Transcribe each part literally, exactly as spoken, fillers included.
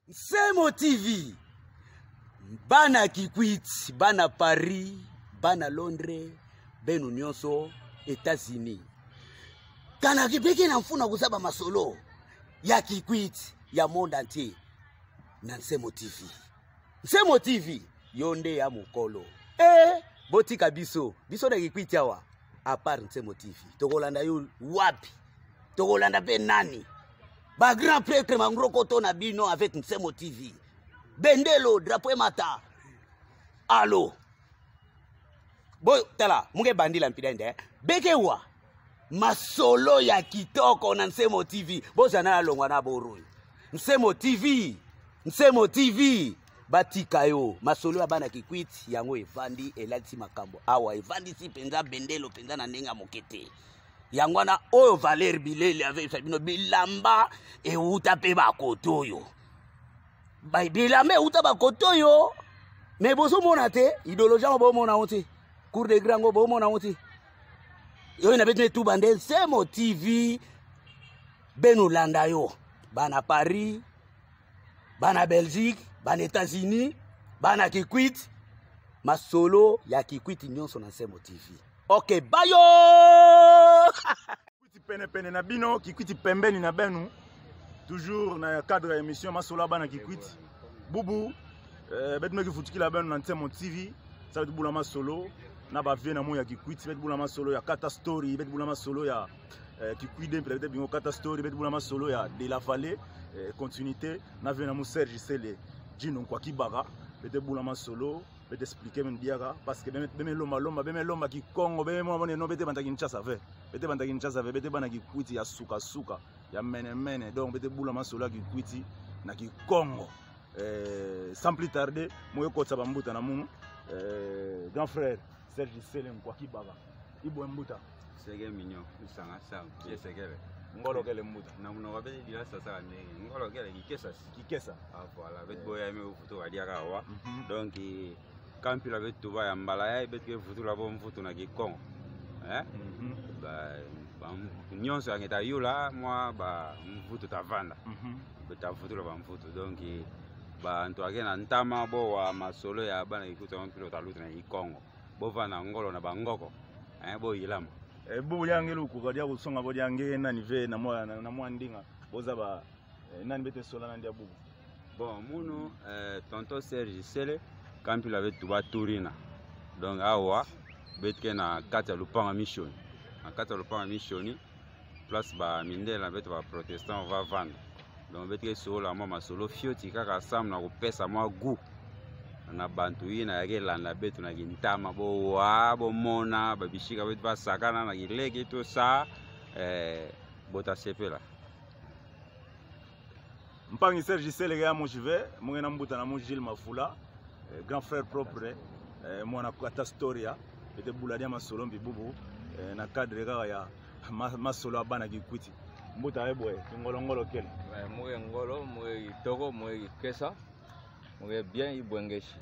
Nsemo T V, bana Kikwit, bana Paris, bana Londres, beno nyonso, États-Unis. Kana kibeke na mfunu ya kuzaba masolo ya Kikwit ya monde entier na Nsemo T V. Nsemo T V, yo nde ya mokolo. Eh, botika biso, biso na Kikwit awa. À part Nsemo T V, tokolanda yo wapi? Tokolanda pe nani? Ba grand prêtre mangrokoto na bino avec Nsemo T V. Bendele, drapeau emata. Allô? Bo, tala, mu nge bandila mpila nde. Beke wa masolo ya kitoko na Nsemo T V. Bozana ya longwa na boro. Nsemo T V, Nsemo T V, batika yo. Masolo ya bana Kikwit, yango evandi, elalisi makambo awa, evandisi mpenza bendele mpenza na ndenge ya moke te. Yango wana oyo Valère Bilele avec sa bino bilamba euta pe ba kote oyo. Ba bilamba euta ba kote oyo. Mais bozomona te, idéologie yango bomona yango te. Cour des grands yango bomona yango te. Yo na beto me tuba nde Nsemo T V, beno landa yo. Bana Paris, bana Belgique, bana États-Unis, bana Kikwit, masolo ya Kikwit nyonso na Nsemo T V. Ok, bayo! Kikwit pene-pene na bino, Kikwit pembeni na beno. Toujours na cadre ya émission masolo ya bana Kikwit. Bubu, eh, beto me kivutukila beno na Nsemo T V. Sa beto bula masolo na ba vieux na mu ya Kikwit, beto bula masolo ya kata story, beto bula masolo ya, eh, Kikwit de mpila beto bingo kata story, beto bula masolo ya De La Vallée, eh, continuité, na vieux na mu Serge Sele, Djino Nkwa Kibaka, beto bula masolo, beto expliquer beno diaka, parce que be me, be me lomba lomba, be me lomba Kikongo, be me mona beno, beto banda Kinshasa ve, beto banda Kinshasa ve, beto bana Kikwit ya suka-suka, ya mene-mene, donc beto bula masolo ya Kikwit na Kikongo. Eh, sans plus tarder, mu ye kotisa bambuta na munu. Eh, grand frère Serge Sele Nkwa Kibaka. Ibwe mbuta. Seke minyo, nsanga sam, ye sekele. Ngolo kele mbuta. Na munoko beto dila sasa ndenge. Ngolo kele Kikesa si. Kikesa. Ah, voilà. Beto boya me vutu wa diaka awa. Mhm. Donc, ka mpila beto tuba ya mbala yayi, beto ke vutula bo mvutu na Kikongo. Eh? Mhm. Ba, ba m-, nyonso ya nge ta yula, mwa ba mvutu ta vanda. Mhm. Beto ta vutula ba mvutu. Donc, bantu ya ke na ntama bo wa masolo ya bana Kikwit, mpila ta luta na Kikongo. Bo vanda ngolo na bangoko. Eh, bo yilama. Eh, bo dia nge lukuka dia kusonga bo dia nge nani ve na mwa, na, na mwa ndinga. Bo zaba Eh, nani beto ke sola na ndia bubu? Bon, munu, eh, tonton Serge Sele, ka mpila beto tuba Turina. Donc, awa, beto ke na kati ya lupangu ya mission. Na kati ya lupangu ya mission, place ba mindele na beto ba protestant va vanda. Donc, beto ke sola mwa masolo fioti kaka samu na kupesa mwa goût na bantu yina ya ke landa beto na kintama, bo wa, bo mona, ba bisika beto va sakana na kileke, tout ça, eh, bo ta sepela. Mpangi Serge Sele ke ya mosi ve, mu nge na mbuta na mu Gilles Mafula, eh, grand frère propre, eh, mwana Kata Storia, beto ke bula dia masolo mpi bubu, eh, na cadre kaka ya ma-, masolo ya bana Kikwit. Mbuta ebwe, kingolo-ngolo kele. Eh, mu nge ngolo, mu nge kitoko, mu nge kikesa, mu nge bien, ibwe nge si.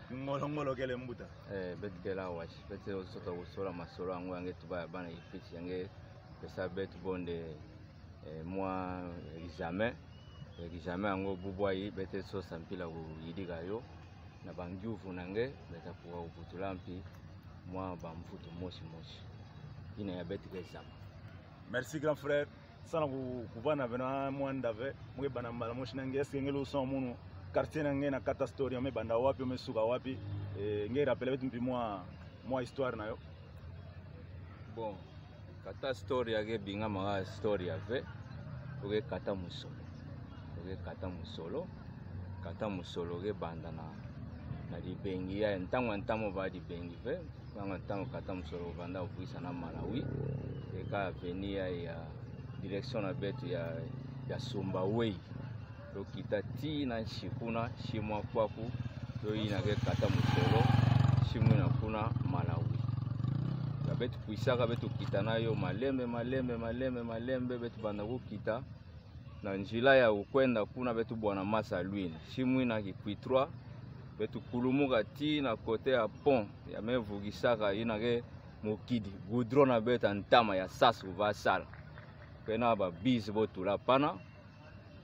Kingolo-ngolo kele mbuta. Eh, beto ke la wasi, beto ke sosa kusola masolo yango ya nge tuba ya bana Kikwit, ya nge pesa beto bonde eh, mwa examen. Examen yango bubu ayi beto ke sosa mpila kuyidika yo. Na bangyuvu na nge, beto ta kuwa kuvutula mpi mwa bamvutu mosi mosi. Yina ya beto ke zaba. Merci grand frère. Salu ku-, kuvana ve na mwa nda ve, mu ke banda mbala mosi na nge, est-ce que nge lusona munu quartier na nge na Kata Storia, ome banda wapi, ome suka wapi? Eh, nge rappeler beto mpi mwa, mwa histoire na yo. Bon, Kata Storia ke bingama kaka Storia ve, bo ke Kata Musolo. Bo ke Kata Musolo. Kata Musolo ke banda na, na Libengi ya, ntangu ya ntama ba Libengi ve, ntangu ya ntama Kata Musolo banda kubwisa na Malawi. Ke ka avenue ya, ya direction na beto ya, ya Sumba Way. Tokita tii na nsi kuna, simu ya kwaku, yo yina ke Kata Musolo, simu yina kuna Malawi. Ya beto kwisaka, beto kita na yo malembe, malembe, malembe, malembe, beto banda kukita. Na nzila ya kukwenda kuna beto bwana Masa Lwini. Simu yina Kikwit trois, beto kulumuka tii na côté ya pont, ya me vugisaka yina ke mokidi, goudron na beto ya ntama ya sasa kuva sala. Pena ba bus bo tula pana,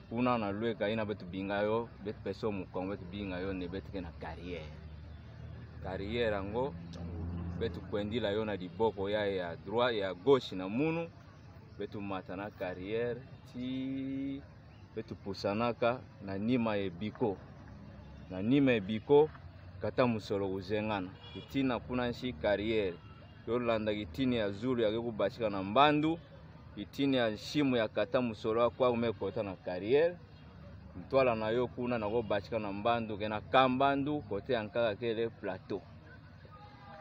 Kuna na lweka ina beto binga yo, beto pese mukongo, beto binga yo nde beto ke na carrière. Carrière yango, beto kwendila yo na diboko ya, ya droite, ya gauche na munu, beto mata na carrière, tii beto pusanaka na nima ya Biko. Na nima ya Biko, kata musolo kuzengana. Kitina kuna nsi carrière. Yo landa kitini ya zulu ya ke kubatika na mbandu, kitini ya nsimu ya kata musolo ya kwa kume kota na carrière. Ntwala na yo kuna na kubatika na mbandu, ke na ka mbandu, côté ya nkaka kele plateau.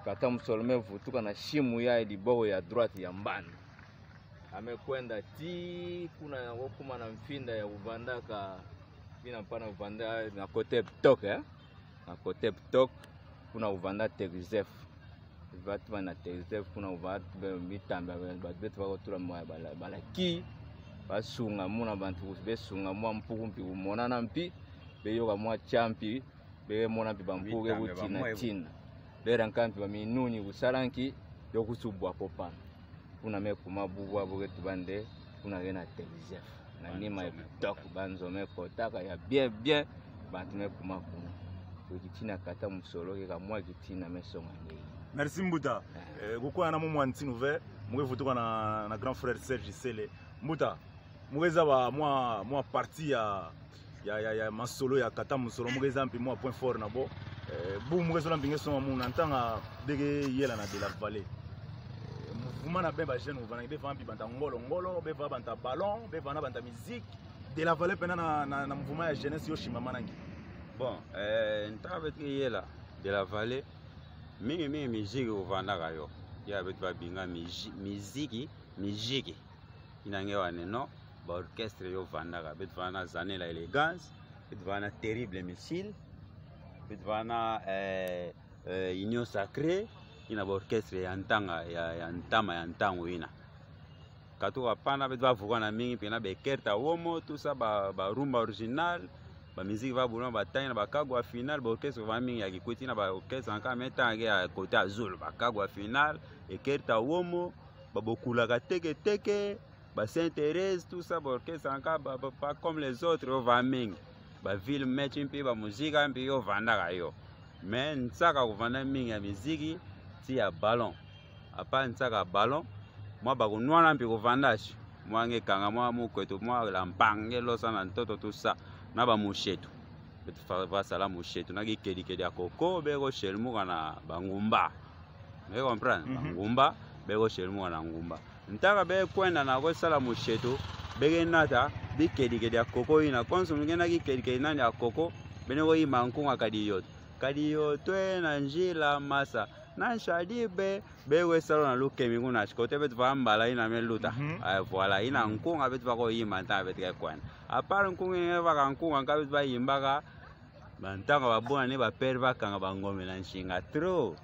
Kata musolo me vutuka na simu ya diboko ya droite ya mbandu. Ame kwenda tii kuna na kukuma na mfinda ya kuvandaka, bina pana kuvanda na côté Ptok, eh? Na côté Ptok, kuna kuvanda Tegzef. Batu bana Tegzef, kuna kuvanda be mitambi, be, be, beto bakotula mwa bala, bala ki, basunga muna bantu, besunga mwa mpuku mpi, kumonana mpi, beyoka mwa tia mpi, bemona mpi bampuku ke kutina tina. Bera nka mpi baminuni kusala nki, yo kusubwa popana. Kuna me kuma bubu abo ke tuba nde, kuna ke na Tegzef. Na nima ya Ptok, banzo me kotaka ya bien, bien, bantu me kuma kuna. Yo kitina kata musolo ke ka mwa kitina me songa nge. Merci mbuta. Eh, kukwenda na mwa ntinu ve, mu ke vutuka na, na grand frère Serge Isele. Mbuta, mu ke zaba mwa, mwa partie ya, ya, ya, ya masolo ya kata musolo, mu ke zaba mpi mwa point fort na bo. Eh, bu mu ke zola mpi nge songa muna ntanga be ke yela na De la Vallée. Eh, mouvement na beno ba jeunes, beno vanda, beno vanda mpi banta ngolo-ngolo, beno vanda banta ballon, beno vanda banta musique. De la Vallée pena na, na, na mouvement ya jeunesse yo simba manangi. Bon, eh, ntanga beto ke yela De la Vallée, mingi, mingi musique kuvandaka yo. Ya beto babinga mizi-, miziki, miziki. Ina nge waneno, ba orchestre yo vandaka, beto vanda Zanela Élégance, beto vanda Terrible Missile, beto vanda, eh, eh, Union Sacrée, ina ba orchestre ya ntanga, ya, ya ntama, ya ntangu ina. Katuka pana, beto bavukana mingi, pena ba Ekerta Womo, tout ça, ba, ba rumba original, ba musique babulama, ba Tanya, ba Kagwa Final, ba orchestre ba mingi ya Kikwit, ina ba orchestre nka me tanga ya côté Azul, ba Kagwa Final, Ekerta Womo, ba Bokulaka Teke Teke, ba Sainte Thérèse, tout ça, ba orchestre nka ba, ba, pas comme les autres, yo va mingi. Ba Ville Mèche mpi, ba musique mpi yo vandaka yo. Mais nsaka kuvanda mingi ya miziki, ti ya ballon. À part nsaka ballon, mwa bakunwana mpi kuvandaka si. Mwa nge kanga mwa mukweto, mwa la mpanga nge losa na ntoto, tout ça. Na ba mushetu. Beto va, vasala mushetu. Na kikedi-kedi ya koko, beko shelmuka na ba ngumba. Nge comprendre? Mhm. Ba ngumba, beko shelmuka na ngumba. Ntaka be kwenda na kwe sala mushetu, be ke nata bikedi-kedi ya koko ina. Konso mu ke na kikedi-kedi nani ya koko, bene kwe ima nkunga kadiotwe. Kadiotwe na njila masa, na nshadi be, be kwe sala na lukemi kuna, si kote beto va mbala ina me luta. Mhm. Eh, voilà, ina nkunga beto va ko ima ntaka beto ke kwenda. À part nkunga ina va ka nkunga nka beto va imbaka, ba ntaka ba buna ni ba père va kanga ba ngombe na nsinga trop.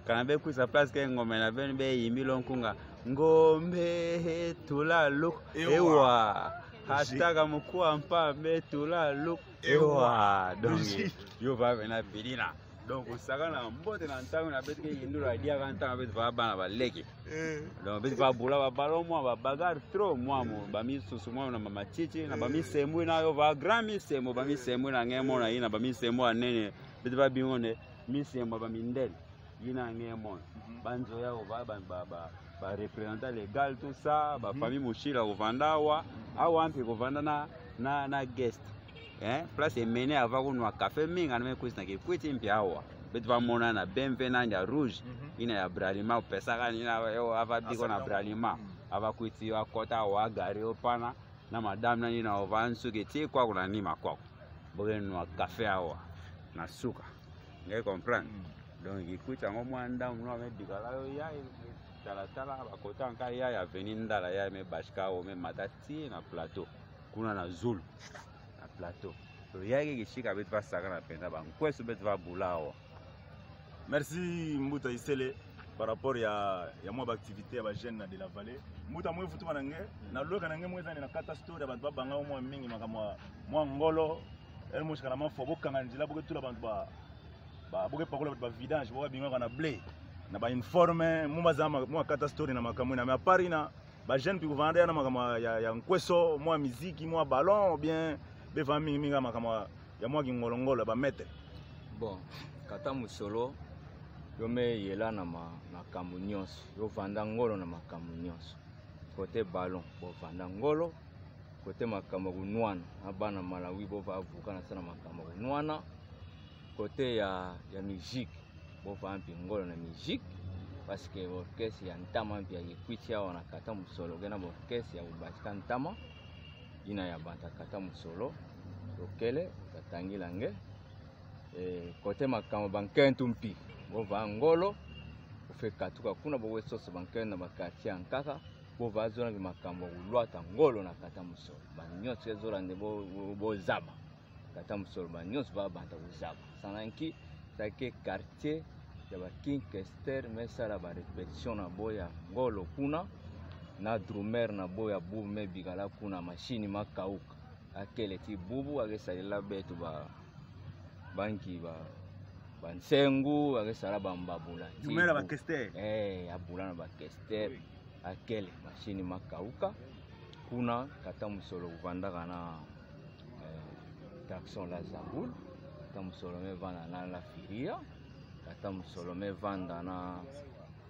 Kana be kwisa place ke ngombe na beno be imbi lo nkunga. Ngombe tula luk. Ewa. Ewa. Hataka mukwa mpa be tula luk. Ewa. Ewa. Donc, yo va bena pilina. Donc, sakana mbote na ntangu ina beto ke yindula diaka ntanga beto va bana baleke. Eh. Donc, beto va bula ba ballon mwa, ba bagarre trop mwa mo, ba misusu mwa na mama titi, na ba misembo ina yo va grand misembo, ba misembo ina nge mona ina, ba misembo anene, beto va bingo nde, misembo ba mindele. Ina nge mona. Mhm. Banzo yau ba, ba, ba, ba, ba représentant légal, tout ça, ba famille Mushila kuvanda awa, awa mpi kuvanda na, na, na guest. Eh, place emene ava kunwa café mingi, ana me kwisa na Kikwit mpi awa. Beto va mona na B M W na ndia rouge, mhm, ina ya Bralima, pesaka ni na, yo, ava biko na Bralima. Mhm. Ava kwiti yo akota awa gari yo pana, na madame na ni na ova nsuki ti kwaku na nima kwaku. Bo ke nwa café awa na suka. Nge comprendre? Mm. Donc, Kikwit ango mwa ndambu nwa me bikala yo ya, tala tala, ba kota nka ya, ya veni ndala ya me bashika wo me mata ti na plateau. Kuna na zulu. Na plateau. Donc, ya ke kishika beto va sakana penda ba nkwesu beto va bula awa. Merci, Mbuta Isele, par rapport ya, ya mwa ba activité ya ba jeunes na De la Vallée. Mbuta, mu ke vutuka na nge, na lweka na nge mu ke zaba nde na kata story ya bantu babanga mwa mingi makambo ya mwa ngolo, el mushika na mafo, bo kanga nzila, bo ke tula bantu ba, ba, bo ke pakola bantu ba vidange, bo babinga kana blé, na ba uniforme, mu ke zaba mwa kata story na makambo ina, mais à part ina, Ba jeunes mpi kuvanda na makambo ya, ya nkweso, mwa miziki, mwa ballon, ou bien beva mingi mingi makambo ya mwa kingolo-ngolo, ba maître? Bon, kata mosolo, yo me yela na ma-, makambo nyonso, yo vanda ngolo na makambo nyonso. Côté ballon, bo vanda ngolo, côté makambo ya kunwana, na bana Malawi bo va vuka na sa na makambo ya kunwana, côté ya, ya musique, bo va mpi ngolo na musique, parce que orchestre ya ntama mpi ya Kikwit awa na kata mosolo, kena ba orchestre ya kubatika ntama, yina ya banta kata mosolo, yo kele, tatangila nge. Eh, côté makambo ya bankento mpi, bo va ngolo, bo fwe katuka kuna, bo kwe sosa bankento na ba quartier ya nkaka, bo va zola mpi makambo ya kulwata ngolo na kata mosolo. Ba nyonso ke zola nde bo, bo, bo zaba. Kata mosolo ba nyonso va banta kuzaba. Sa na nki, sa ke quartier ya ba King Kester me sala ba répétition na bo ya ngolo kuna, na drummer na bo ya bubu me bikala kuna, Mashini Makauka. A kele ti bubu, a ke salila beto ba, ba nki ba, ba nsengo, a ke sala ba mbabula. Drummer ya ba Kester. Eh, ya bula na ba Kester. Oui. A kele, Mashini Makauka. Kuna, kata mosolo kuvandaka na, eh, Jackson Lazarou. Kata mosolo me vanda na La Furia. Kata mosolo me vanda na,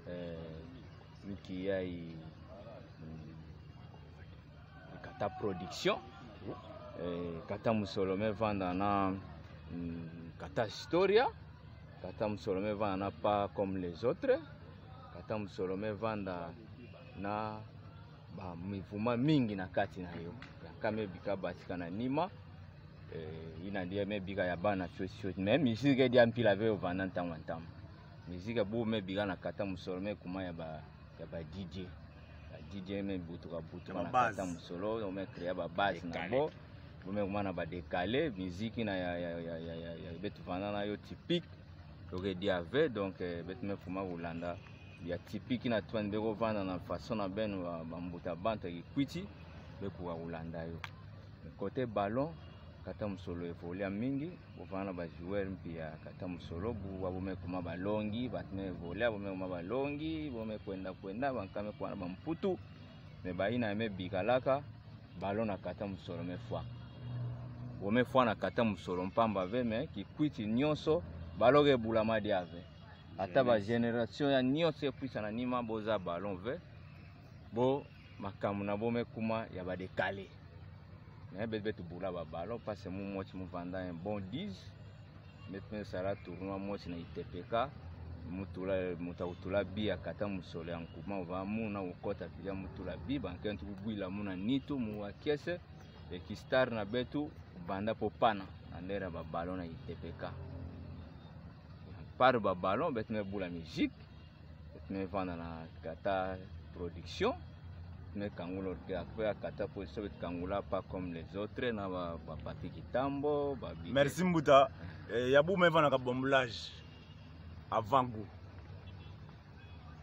eh, nki ya i, mm, Kata Production. Eh, kata mosolo me vanda na, mm, Kata História. Kata mosolo me vanda na Pas comme les autres. Kata mosolo me vanda na ba mouvement mingi na kati na yo. Yaka me bika batika na nima. Eh, yina dia me bika ya bana fioti fioti. Mais musique dia mpila ve yo vanda ntama ntama. Musique ya bubu me bika na kata mosolo me kuma ya ba, ya ba DJ. Ba DJ me butuka butuka na kata mosolo, yo me créer ba base na bo. Bo me kuma na ba décalé, musique na ya, ya, ya, beto vanda na yo typique. Yo ke dia ve, donc, eh, beto me kuma kulanda. Ya typique na twani be ko vanda na façon na beno ba, ba mbuta bantu ya Kikwit, be kuwa kulanda yo. Côté ballon, kata mosolo évoluer mingi, bo vanda na ba joueur mpi ya kata mosolo, bubu bo me kuma balongi, bantu me évoluer, bo me kuma balongi, bo me kwenda kwenda, bankaka me kuwa na ba mputu, mais bayina me bikalaka, ballon na kata mosolo me fwa. Bo me fwa na kata mosolo mpamba ve, mais Kikwit nyonso, ballon ke bulama dia ve. Ata ba génération ya nyonso ke kwisa na nima bo zaba ballon ve. Bo makambo na bo me kuma ya ba décalé. Mais beto, beto bula ba ballon, parce que mu mosi mu vanda un bon dix. Beto me sala tournoi mosi na I T P K. Mu tula, mu ta kutula bi ya kata mosolo ya nkuma, ova muna kukota pili mu tula bi, bankento kubwila muna nitu, mu wa kiese, e ki star na beto, banda po pana, na ndera ba ballon na I T P K. Par ba ballon, beto me bula musique. Beto me vanda na Kata Production. Beto me kangula orchestre, après Kata Production, beto kangula Pas comme les autres, na ba, ba Patrick Kitambo, ba Big. Merci mbuta. Eh, ya bubu me vanda na Kabombolage. Avant-goût.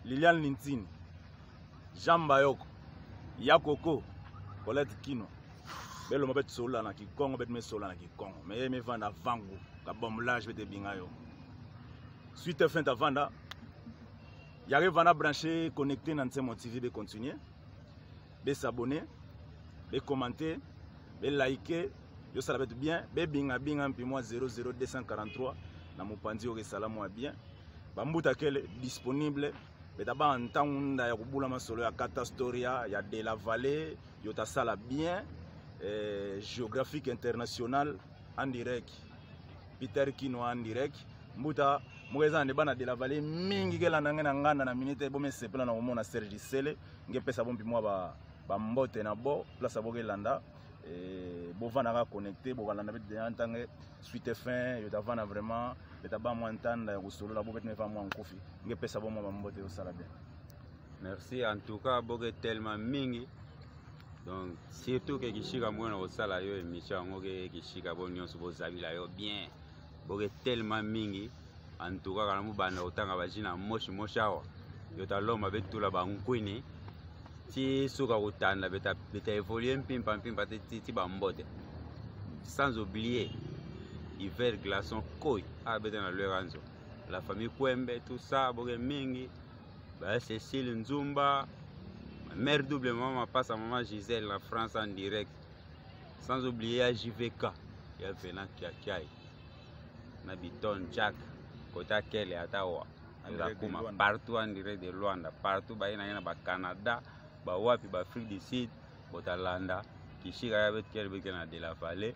Liliane Lintini. Jean Bayoko. Ya Koko. Colette Kino. Belo ma beto solola na Kikongo, beto me solola na Kikongo. Mais ya me vanda Avant-goût. Kabombolage beto binga yo. Sweet F M ta vanda. Ya ke vanda branché, connecté na Nsemo T V, be continuer. Be s'abonner, be commenter, be liker, yo sala beto bien, be binga binga mpi mwa zéro zéro deux cent quarante-trois, na mupanzi yo ke sala mwa bien. Ba mbuta kele disponible, beto ta bâ ntangu nda ya kubula masolo ya Kata Storia, ya De la Vallée, yo ta sala bien, eh, Géographique International, en direct. Peter Kino en direct. Mbuta, mu ke zaba nde bana De la Vallée mingi ke landa nge na nganda na minute, bo me sepela na kumona Serge Sele, nge pesa bo mpi mwa ba, ba mbote na bo, place bo ke landa, eh, bo vanda kaka connecté, bo ka landa beto de en tant que Sweet F M, yo ta vanda vraiment, beto ta bâ mwa ntangu nda ya kusolola, bo beto me vanda mwa nkufi, nge pesa bo mwa ba mbote, yo sala bien. Merci, en tout cas, bo ke telema mingi. Donc, surtout que kisika mu ke na kusala yo émission yango ke kisika bo nyonso bo zabila yo bien. Bo ke telema mingi. En tout cas, kana mu banda kutanga ba zina mosi mosi awa. Yo ta lomba beto tula ba nkwini. Ti suka kutanda beto ta, beto ta évoluer mpimpa mpimpa ti, ti, ti ba mbote. Sans oublier, Hiver Glaçon Koi. Ah, beto na lwe kanzo. La famille Kwembe, tout ça, bo ke mingi. Ba Cécile Nzumba, Mère Double, maman Mapasa, maman Gisèle na France en direct. Sans oublier ya J V K, ya Venant Kiakiai, na Biton Jack, kota kele atawa. En direct de Luanda. Partout en direct de Luanda, partout, baina ina ba Canada, ba wapi, ba Afrique du Sud, bota landa kisika ya beto kele, beto kele na de la Vallée.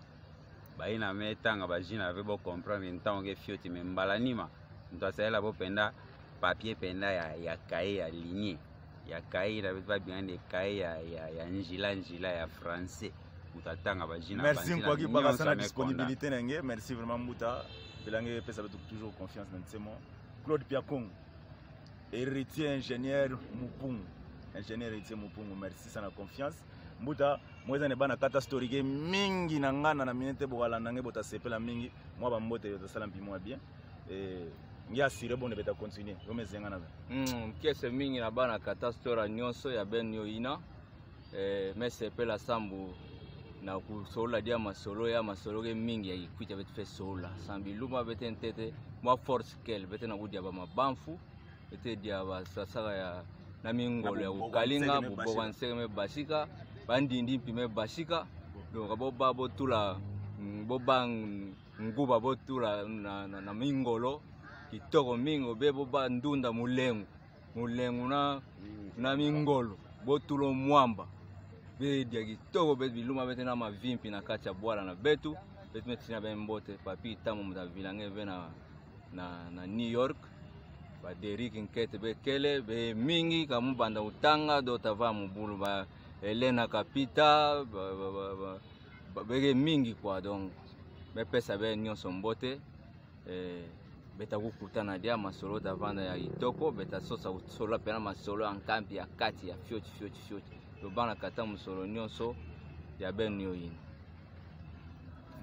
Baina me tanga bazina ve, bo comprendre ntangu nge fioti, me mbala nima nto asalela bo penda papier penda ya, ya cahier ya ligne, ya cahier na beto babinga nde cahier ya, ya, ya nzila nzila ya français. Mbuta tanga bazina. Merci banzila nkwaki, bakasa na nyonso me konda. Disponibilité na nge. Merci vraiment mbuta. Pela nge pesa beto toujours confiance na nsemo. Claude Piakong. Héritier ingénieur Mupungu. Ingénieur Héritier Mupungu, merci sana confiance. Mbuta, mweza ne bana kata story ke mingi na ngana na minute, bokalanda nge bota sepela mingi, mwa bambote yo tasala mpi mwa bien. Eh, nge assurer bo nde beta continuer, yo me zenga na bana. Mm, kiese mingi na bana kata story nyonso ya beno yo ina. Eh, me sepela sambu na kusolola dia masolo, ya masolo ke mingi ya kikwiti ya beto feti solola. Sambu biluma beto ntete, mwa force kele, beto na kudia ba mabamfu, beto dia ba sasaka ya na mingolo ya kukalinga, buboka nseke me basika, bandindi mpi me basika. Donc, ka bo ba bo tula, mm, bo ba ng-, nguba bo tula na, na, na mingolo, kitoko mingi, be bo ba ndunda mulengu. Mulengu na, na mingolo, bo tula o mwamba. Bedia kitoko, beto biluma beto na mavimpi na kati ya bwala na beto, beto me tina beno mbote, papi Tamu mbuta vila nge ve na, na, na New York, ba Derrick Nkete be kele, be mingi, ka mu banda kutanga, dota va mu bulu ba Helena Kapita, ba, ba, ba, ba, ba, be ke mingi kwa, donc, me pesa beno nyonso mbote. Eh, beta kukutana dia masolo, ta vanda ya kitoko, beta sosa kusolola pena masolo ya nkampi ya kati ya fioti, fioti, fioti. Yo bana kata mosolo nyonso ya beno yo ina.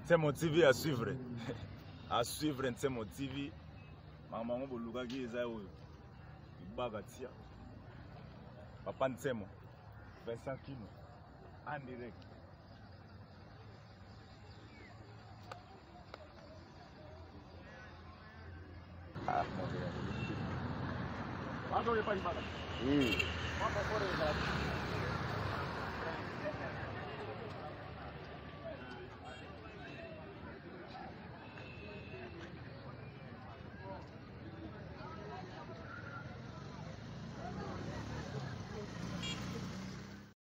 Nsemo T V à suivre. À suivre Nsemo T V. Mama ngo bolukaki eza oyo. Ibaka tia. Papa Nsemo. Vincent Kino. En direct.